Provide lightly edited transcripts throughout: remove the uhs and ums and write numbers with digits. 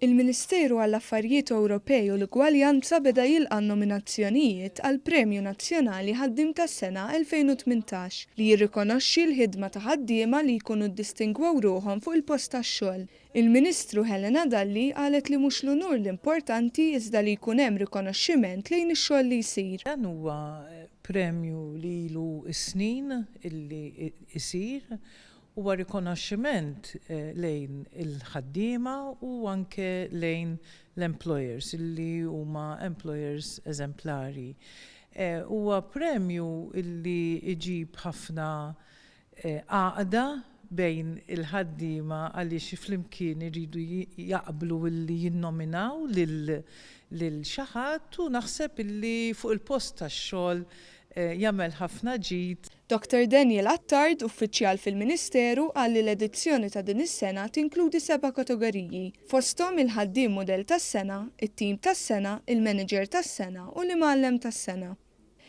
Il-Ministeru għall-Affarijiet Ewropej u l-Ugwaljanza beda jilqa' n-nominazzjonijiet għall-Premju Nazzjonali Ħaddiem tas-Sena 2018 li jirrikonoxxi l-ħidma ta' ħaddiema li jkunu ddistingwew ruħhom fuq il-post tax-xogħol. Il-Ministru Helena Dalli qalet li mhux l-unur l-importanti iżda li jkun hemm rikonoxximent lejn ix-xogħol li jsir. Dan huwa premju li ilu s-snin illi jsir Huwa rikonoxximent lejn il-ħaddiema u anke lejn l-employers li huma employers eżemplari. Huwa premju li jġib ħafna għaqda bejn il-ħaddiema għaliex flimkien iridu jaqblu li jinnominaw lil xi ħadd u naħseb illi fuq il-post tax-xogħol jagħmel ħafna ġid. Dottor Daniel Attard, uffiċjal fil-Ministeru, qal li l-edizzjoni ta' din is-sena tinkludi seba' kategoriji, fosthom il-ħaddiem mudell tas-sena, it-tim tas-sena, il-manager tas-sena u l-imgħallem tas-sena.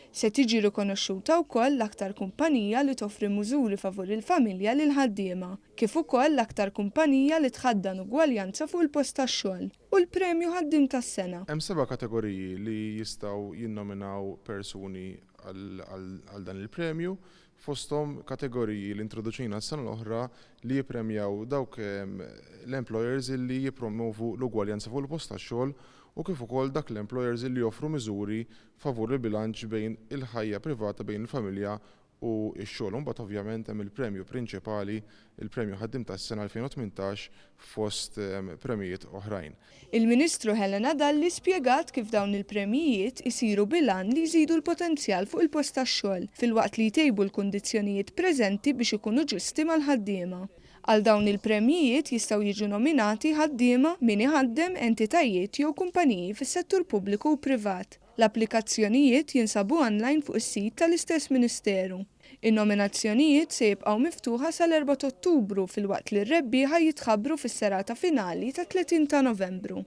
Se tiġi rikonoxxuta wkoll l-aktar kumpanija li toffri mużuri favur il-familja lill-ħaddiema, kif ukoll l-aktar kumpanija li tħaddan ugwaljanza fuq il-post tax-xogħol, u l-premju ħaddiem tas-sena. Hemm seba' kategoriji li jistgħu jinnominaw persuni għal dan il-premju, fosthom kategoriji li introduċejna s-sena l-oħra li jippremjaw dawk l-employers li jippromovu l-ugwaljanza fuq il-post tax-xogħol u kif ukoll dak l-employers li joffru miżuri favur il-bilanċ bejn il-ħajja privata bejn il-familja u x-xogħol. U mbagħad ovvjament hemm il-premju prinċipali, il-Premju Ħaddiem tas-Sena 2018 fost premjijiet oħrajn. Il-Ministru Helena Dalli spjegat kif dawn il-premjijiet isiru bil-għan li jżidu l-potenzjal fuq il-post tax-xogħol filwaqt li jtejbu l-kundizzjonijiet preżenti biex ikunu ġusti mal-ħaddiema. Għal dawn il-premjijiet jistgħu jiġu nominati ħaddiema, min iħaddem, entitajiet jew kumpaniji fis-settur pubbliku u privat. L-applikazzjonijiet jinsabu online fuq is-sit tal-istess Ministeru. In-nominazzjonijiet se jibqgħu miftuħa sal-erbgħa t'Ottubru filwaqt li r-rebbieħa jitħabbru fis-serata finali tat-30 ta' Novembru.